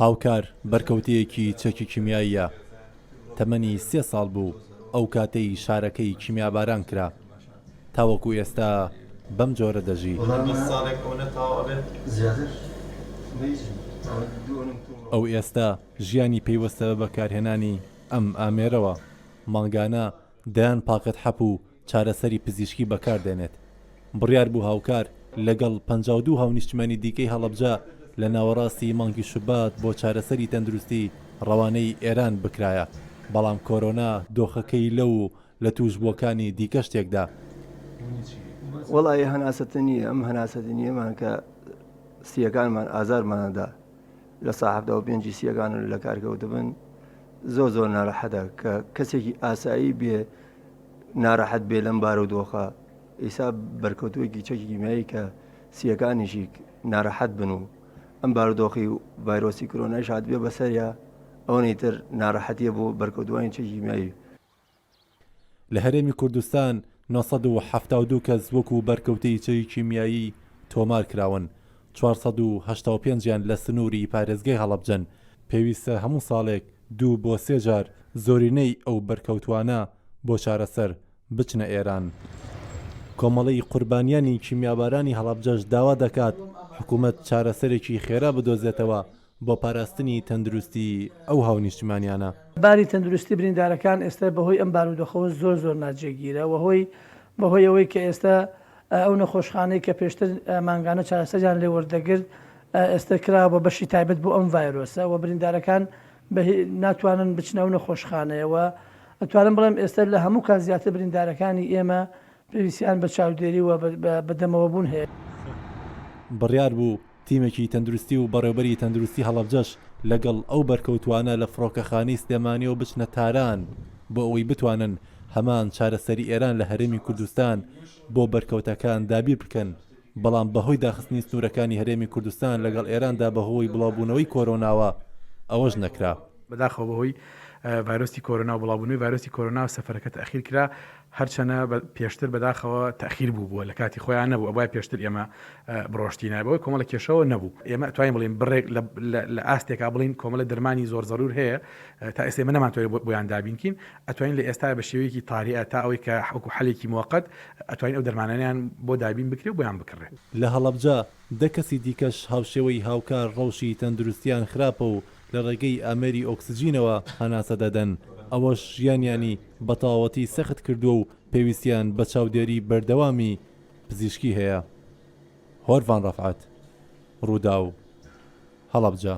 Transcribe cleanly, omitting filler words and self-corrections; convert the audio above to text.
هاوکار بەرکەوتەیەکی چەکی کیمیاییە، تەمەنی سێ ساڵ بوو ئەو کاتەی شارەکەی کیمیاباران کرا، تاوەکو ئێستا بەم جۆرە دەژی. ئەو ئێستا ژیانی پەیوەستە بە بەکارهێنانی ئەم ئامێرەوە، مانگانە دەیان پاکەت حەپ و چارەسەری پزیشکی بەکاردێنێت. بڕیار بوو هاوکار لەگەڵ 52 هاونیشتمانی دیکەی هەڵەبجە لە ناوەڕاستی مانگی شوبات بۆ چارەسەری تەندروستی ڕەوانەی ئێران بکرایە، بەڵام کۆرۆنا دۆخەکەی لەو و لە تووشبووەکانی دیکەش تێکدا. وەڵایی هەناسەتەنییە، ئەم هەناسەتەنییەمان کە سییەکانمان ئازارمان ئەدا لە سا 75 ی سییەکان لە کار کەوتبن زۆر زۆر ناراحەتە کە کەسێکی ئاسایی بێ ناراحەت بێ لەم بارودۆخە ئیسا بەرکەوتوویەکی چەکی کیمیایی کە سییەکانیشی ناراحەت بن و ئەم بارودۆخی و ڤایرۆسی کرۆنایش هاتبێ بەسەریا ئەوەنەی تر ناراحەتیە بۆ بەرکەوتوانی چەکی کیمیایی. لە هەرێمی کوردستان 972 کەس وەکو بەرکەوتەی چەکی کیمیایی تۆمار کراون، 485 یان لە سنووری پارێزگای هەڵەبجەن، پێویستە هەموو ساڵێک دوو بۆ سێ جار زۆرینەی ئەو بەرکەوتووانە بۆ چارەسەر بچنە ئێران. کۆمەڵەی قوربانیانی کیمیابارانی هەڵەبجەش داوا دەکات حکومەت چارەسەرێکی خێرا بدۆزێتەوە بۆ پاراستنی تەندروستی ئەو هاونیشتیمانیانە. باری تەندروستی بریندارەکان ئێستا بەهۆی ئەم بارودۆخەوە زۆر زۆر ناجێگیرە و هۆی بەهۆی ئەوەی کە ئێستا ئەو نەخۆشخانەی کە پێشتر مانگانە چارەسەریان لێ وەردەگرت ئێستا کراوە بە بەشی تایبەت بۆ ئەم ڤایرۆسە و بریندارەکان ناتوانن بچنە ئەو نەخۆشخانەیە و ئەتوانم بڵێم ئێستا لە هەموو کات زیاتر بریندارەکانی ئێمە پێویستیان بە چاودێری و بە دەمەوەبوون هەیە. بڕیار بوو تیمێکی تەندروستی و بەڕێوبەری تەندروستی هەڵەبجەش لەگەڵ ئەو بەرکەوتووانە لە فڕۆکەخانەی سلێمانیەوە بچنە تاران بۆ ئەوەی بتوانن هەمان چارەسەری ئێران لە هەرێمی کوردستان بۆ بەرکەوتەکان دابیر بکەن، بەڵام بەهۆی داخستنی سنوورەکانی هەرێمی کوردستان لەگەڵ ئێراندا بەهۆی بڵاوبوونەوەی کۆرۆناوە ئەوەش نەکرا. بەداخەوە بەهۆی ڤایرۆسی کۆرۆنا و بڵاوبوونەوەی ڤایرۆسی کۆرۆنا سەفەرەکە تەئخیر کرا، هەرچەنە پێشتر بەداخەوە تەئخیر بوو بووە لە کاتی خۆیان نەبوو ئەبوایە پێشتر ئێمە بڕۆشتینایە بەوەی کۆمەڵە کێشەوە نەبوو ئێمە ئەتوانین بڵێین بڕێک لە ئاستێکا بڵێین کۆمەڵە دەرمانی زۆر زەرور هەیە تا ئێستا ئێمە نەمانتوانی بۆیان دابینکین ئەتوانین لە ئێستا بە شێوەیەکی تاریئە تا ئەوەی کە وەکو حەلێکی موەقەت ئەتوانین ئەو دەرمانانەیان بۆ دابین بکرێ و بۆیان بکڕێ. لە هەڵەبجە دە کەسی دیکەش هاوشێوەی هاوکار ڕەوشی تەندروستیان خراپە و لە ڕێگەی ئامێری ئۆکسجینەوە هەناسە دەدەن، ئەوەش ژیانیانی بە تەواوەتی سەخت کردووە و پێویستیان بە چاودێری بەردەوامی پزیشکی هەیە. هۆرڤان ڕەفعەت، ڕووداو، هەڵەبجە.